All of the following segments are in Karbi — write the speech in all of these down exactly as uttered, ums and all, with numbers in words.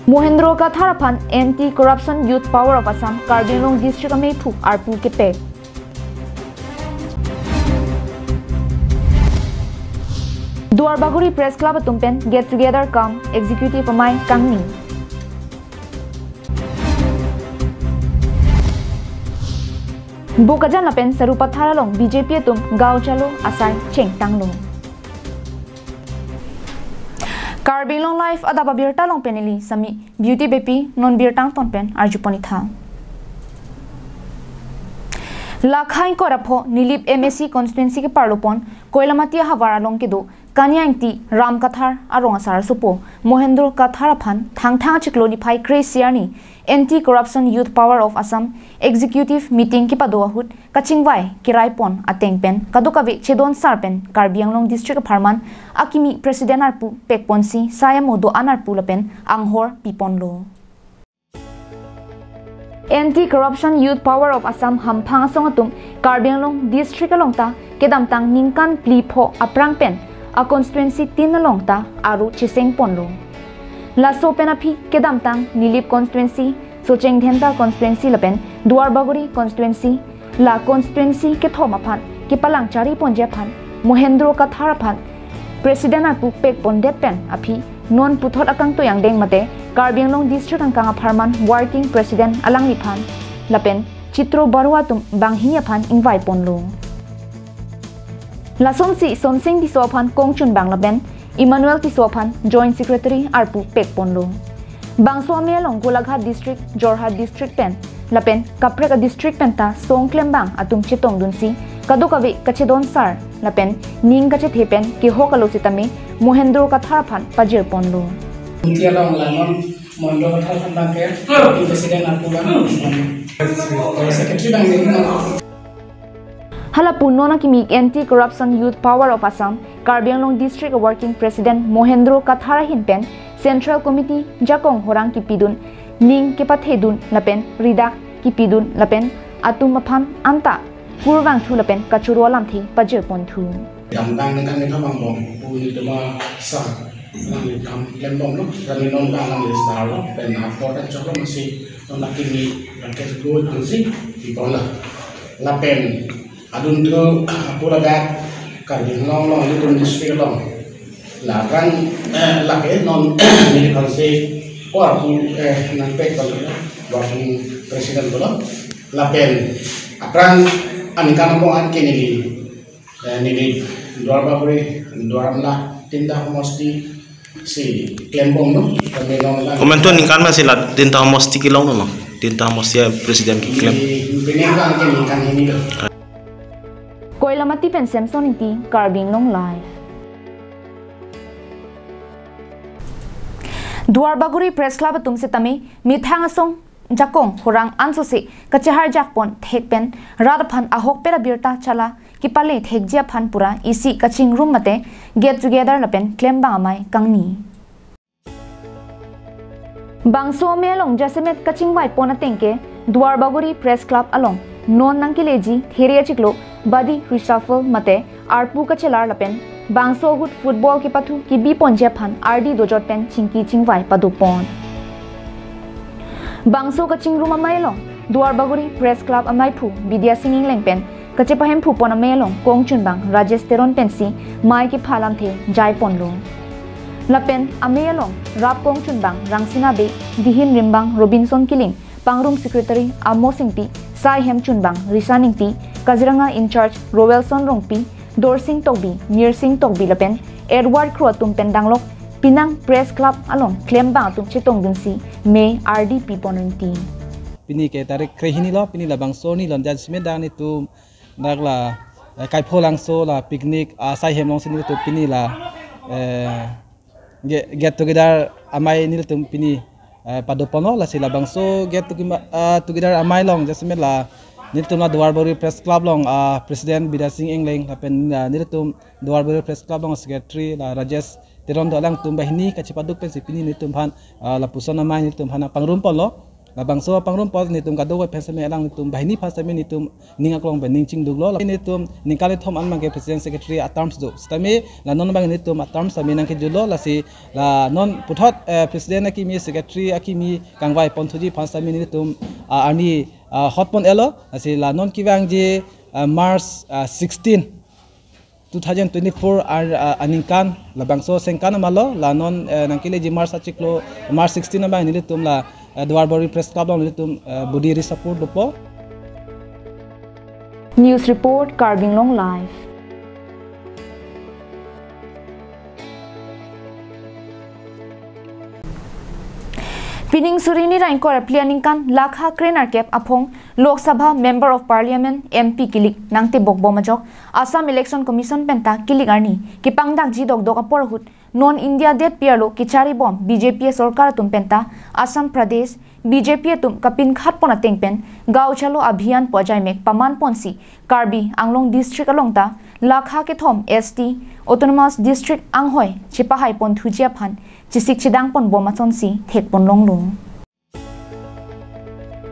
Mohendro Kathar aphan Anti Corruption Youth Power of Assam Karbi Anglong District ameiphu arpu kepek. Duarbagori Press Club atum pen get together cum executive amei kangni. Bokajan lapen Sarupathar along B J P atum gaon chalo asai chengtanglo. Karbi Anglong Live adap abirta along pen neli Sami Beauty Beypi, non birta angton pen arjupon-ik tha. Lakha ingkoi ra pho Nilip M A C constituency keparlopon Koilamati ahavar along kedo Kanya Ingti, Ram Kathar arong asar asopo Mohendro Kathar aphan Thangthang achiklo niphai kre-isi arni Anti Corruption Youth Power of Assam executive meeting kepado ahut kachingvai kiraipon ateng pen kadokave chedon sar pen Karbi Anglong District apharman akimi president arpu pekponsi sai amo do-an arpu lapen anghor piponlo. Anti Corruption Youth Power of Assam hamphang asong atum Karbi Anglong District along ta kedamtang ningkan phli pho aphrang pen a constituency tin along ta aro chesengponlo. Laso pen aphi kedamtang Nilip constituency, Socheng Dhenta constituency lapen Duarbagori constituency, la constituency kethom aphan kepalang chariponji aphan Mohendro Kathar aphan president arpu pekpondet pen aphi non puthot akangtui angdeng mate Karbi Anglong District angkang apharman working president alangliphan lapen Chitro Baruah atum banghini aphan ingvaiponlo. Lasonsi Sonsing Tisso aphan kongchunbang lapen Emmanuel Tisso aphan joint secretary arpu pekponlo. Bangso amei along Golaghat district, Jorhat district pen lapen kaprek a district pen ta song klembang atum chetongdunsi kadokave kachedon sar lapen ning kachethe pen kehok alo sitame Mohendro Kathar aphan pajirponlo. Kunti along la non Mohendro Kathar aphan bang ke president arpu bang, secretary bang ni non. Hala pu non akimi Anti Corruption Youth Power of Assam Karbi Anglong District working president Mohendro Kathar ahin pen Central Committee jakong horang kipidun, ning kepathedun lapen ridak kipidun lapen atum aphan anta kurvangthu lapen kachoro alamthe pajirponthu. Damtang ningkan ningkan bang bom pu ni tema sa nang kam klembomlo, kami non bang nang star lo pen apor ta choklo masi non akimi bang ke good ansi di pola. Lapen adunthu apura dak Karbi Anglong along ilitum district along la rang, eh, lake non neli aphansi ko arpu, eh, nangpek bang working president bolo. Lapen aphrang aningkan abang an ke neli, eh, neli Duarbagori, Duar Amla, tinta homosti si klembomlo, kami non la. Komentu ningkan masi la tinta homosti kelonglo, tinta homosti a president keklem. Di, di ningkan ke ningkan hini lo. Koilamati pen Samson Ingti, Karbi Anglong Live. Duarbagori Press Club atum setame methang asong jakong horang ansose kacheharjakpon thek pen rat aphan ahokpet abirta chala kepale thekji aphan pura isi kachingrum mate get together lapen klembang amei kangni. Bangso amei along jasemet kachingvaipon ateng ke Duarbagori Press Club along non nangkeleji there achiklo body reshuffle mate arpu kachelar lapen bangso ahut football kepathu kebiponji aphan ardi dojot pen chingki chingvai padopon. Bangso kachingrum amei along Duarbagori Press Club ameiphu Bidya Sing Engleng pen kachepahemphupon amei along kongchunbang Rajesh Teron pensi mei kepha alamthe jaiponlo. Lapen amei along rap kongchunbang Rangsina Bey, dihin rimbang Robinson Killing, pangrum secretary Amos Ingti, sai hem chunbang Risan Ingti, Kaziranga in charge Roelson Rongpi, Dorsing Tokbi, Mirsing Tokbi lapen Edward Kro atum pen danglok penang Press Club along klembang atum chetongdunsi mei ardi pipon rinti. Pini ke tarik krehini lo, pini labangso arni lon jasemet dak nelitum dak la, eh, Kaipholangso la picnic asai hem alongsi nelitum pini la, eh, ge-, get together amei nelitum pini, eh, padoponlo. Lasi labangso get toge-, ah, together amei along jasemet la nelitum la Duarbagori Press Club along, ah, President Bidya Sing Engleng lapen, ah, nelitum Duarbagori Press Club along Secretary la Rajesh Teron do alangtum banghini kachepaduk pensi pini nelitum aphan, ah, lapuson amei nelitum aphan pangrum ponlo. Labangso apangrum apot nelitum kadokave pen sitame alanglitum banghini aphan sitame nelitum ning aklong pen ning chingduklo. Nelitum ningkan kethom an abangke President Secretary a-terms do. Sitame la non abang nelitum a-terms sitame nangkejutlo, lasi la non puthot, eh, President akimi, Secretary akimi kangvai ponthuji aphan sitame nelitum, ah, arni, ah, hot pon-etlo, lasi la non kevangji, ah, March, ah, sixteen, two thousand twenty-four ar-, ah, aningkan labangso sengkan amalo, la non, eh, nangkeleji March achiklo, March sixteen abang nelitum la, eh, Duarbagori Press Club along nelitum, eh, body ri support dopo. News report, Karbi Anglong Live. Pining suri hini ra ingkoi ra phli aningkan lakha krenerkep aphong Lok Sabha Member of Parliament, M P, kilik nangtebok bom ajok Assam Election Commission penta kilik arni kepangdakji dokdok apor ahut non India detpi arlo kecharibom B J P sorkar atum penta Assam Pradesh B J P atum kapinkhat pon ateng pen Gaon Chalo Abhiyan pu ajaimek paman ponsi Karbi Anglong District along ta lakha kethom S T Autonomous District anghoi chepahai ponthuji aphan chesik chedang pon bom asonsi thek pon longlo.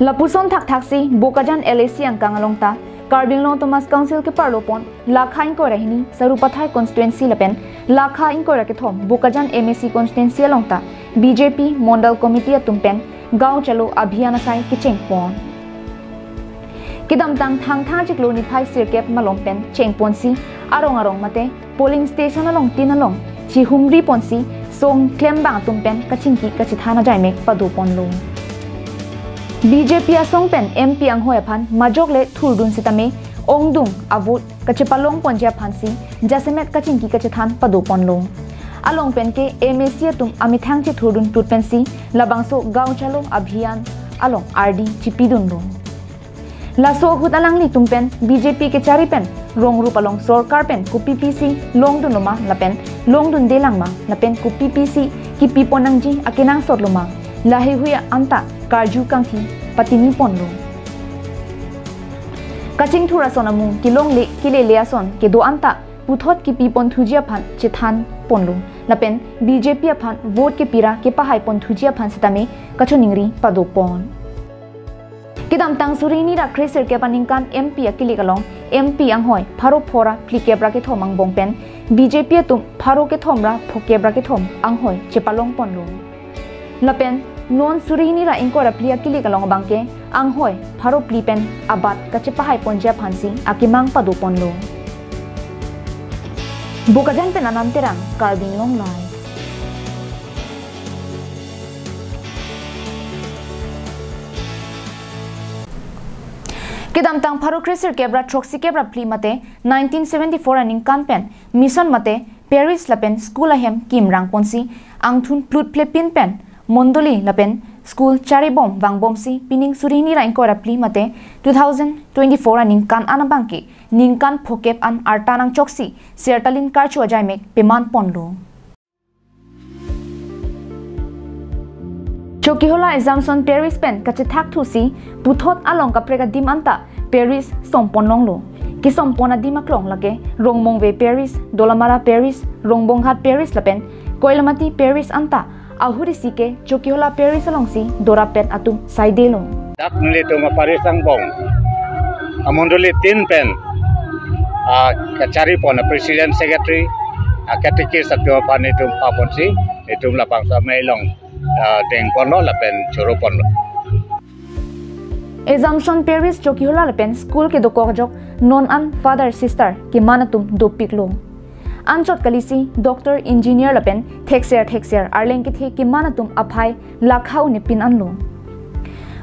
Lapuson thakthaksi Bokajan L A C angkang along ta Karbi Anglong Autonomous Council keparlo pon lakha ingkoi ra hini Sarupathar constituency lapen lakha ingkoi ra kethom Bokajan M A C constituency along ta B J P Mondal Committee atum pen Gaon Chalo Abhiyan asai kecheng pon. Kedamtang Thangthang achiklo niphai sirkep malom pen cheng ponsi arong arong mate polling station along tin along chihumri ponsi song klembang atum pen kachingki kachethan ajaimek pado ponlo. B J P asong pen M P anghoi aphan majok le thurdun sitame ongdung avote kachepalong ponji aphansi jasemet kachingki kachethan pado ponlo. Along pen ke M A C atum amethang chethurdun tut pensi labangso Gaon Chalo Abhiyan along ardi chipidunlo. Laso ahut alanglitum pen B J P kechari pen rongrup along sorkar pen kopi pisi longdunlo ma lapen longdundelang ma lapen kopi pisi kipi pon nangji akenangsot lo ma, laheihui anta karju kangthi patini ponlo. Kachingthur ason amung kelongle kelele ason kedo anta puthot kipi ponthuji aphan chethan ponlo lapen B J P aphan vote kepi ra kepahai ponthuji aphan sitame kachoningri pado pon. Kedamtang suri hini ra kre sirkep aningkan M P akilik along M P anghoi pharo pho ra phlikep ra kethom angbong pen B J P atum pharo kethom ra phokep ra kethom anghoi chepalong ponlo. Lapen non suri hini ra ingkoi ra phli akilik along abangke anghoi pharo phli pen abat kachepahai ponji aphansi akemang pado ponlo. Bokajan pen Anand Terang, Karbi Anglong Live. Kedamtang pharo kre sirkep ra throksikep ra phli mate nineteen seventy-four aningkan pen mission mate parish lapen school ahem kimrang ponsi angthun plut phlepin pen mondoli lapen school charibom vangbomsi pining suri hini ra ingkoi ra phli mate two thousand twenty-four aningkan an abangke ningkan phokep an arta nangchoksi Sertalin karcho ajaimek peman ponlo. Chokihola Assumption Parish pen kachethak thusi puthot along kaprek adim anta parish som pon longlo. Kesom pon adim aklong lake Rongmongve Parish, Dolamara Parish, Rongbonghat Parish lapen Koilamati Parish anta ahut isi ke Chokihola Parish alongsi dorapet atum saidelo. Dak nelitum a-parish angbong amondoli tin pen akachari pon a-president secretary, a-catechist atum aphan itum paponsi itum labangso amei along, ah, deng ponlo lapen choro ponlo. Assumption Parish Chokihola lapen school kedokok ajok non an father sister keman atum dopiklo. Anchot kalisi doctor, engineer lapen thekser thekser arleng kethe keman atum aphai lakha unepin anlo.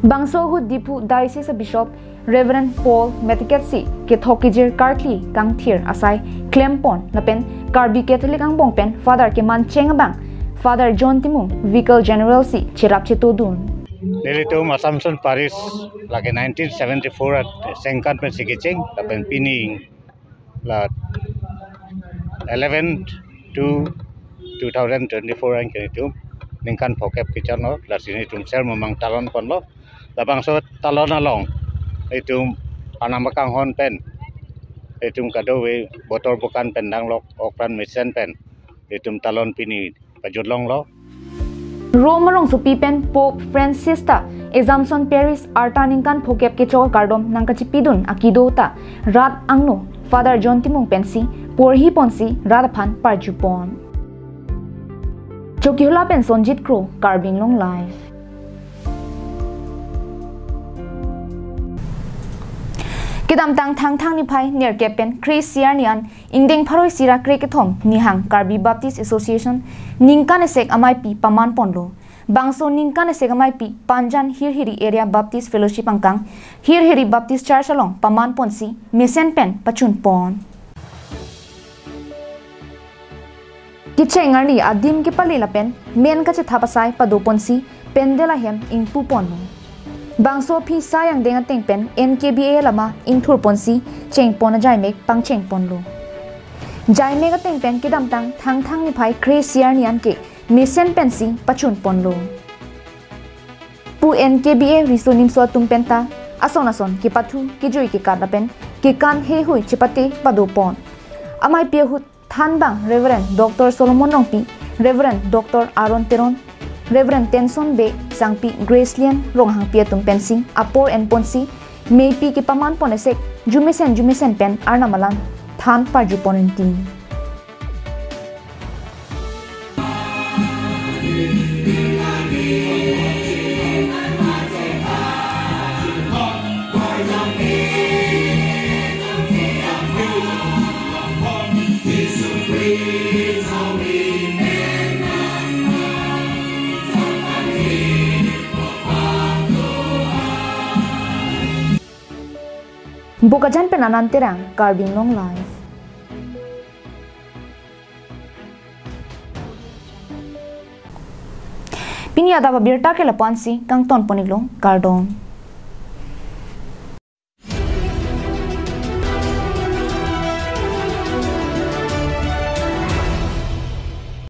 Bangso ahut Diphu Diocese Bishop Reverend Paul Meteketsi kethok kejir karkli kangthir asai klem pon lapen Karbi Catholic angbong pen father keman cheng abang Father John Timung Vicar General si cherap chetodun. Nelitum Assumption Parish lake nineteen seventy-four at sengkan pensi kecheng lapen pini la eleven two two thousand twenty-four an ke itum ningkan phokep kecharno, lasi itum ser memang talon ponlo. Labangso talon along itum anam akanghon pen itum kadokave botor bokan pen danglok, okpran mesen pen itum talon pini pajut longlo. Rome arongsopi pen Pope Francis ta Assumption Parish arta ningkan phokep kechok kardom nangkachipidun akido ta rat angno Father John Timung pensi porhi ponsi rat aphan parju pon. Chokihola pen Sonjit Kro, Karbi Anglong Live. Kedamtang Thangthang niphai nerkep pen kre-isi arni an ingdeng pharo isi ra kre-kethom Nihang Karbi Baptist Association ningkan esek ameipi paman ponlo. Bangso ningkan esek ameipi Panjan Hirhiri Area Baptist Fellowship angkang Hirhiri Baptist Church along paman ponsi mesen pen pachun pon. Kecheng arni adim kepale lapen men kachethap asai pado ponsi pandal ahem ingpu ponlo. Bangso aphi sai angdeng ateng pen N K B A alama ingthur ponsi cheng pon ajaimek pangcheng ponlo. Jaimek ateng pen kedamtang Thangthang niphai kre-isi arni an ke mesen pensi pachun ponlo. Pu N K B A riso nimso atum penta ason ason kepathu kejui kekat lapen kekan heihui chepate pado pon. Ameipi ahut thanbang Reverend Doctor Solomon Rongpi, Reverend Doctor Aaron Teron, Reverend Tenson Bey, Sangpi Gracelian Ronghangpi atum pensi apor en ponsi meipi kepaman pon esek jumesen jumesen pen Arnam alam than parju pon rinti. Bokajan pen Anand Terang, Karbi Anglong Live. Pini adap abirta ke lapu-ansi kangton pon-iklo, kardom.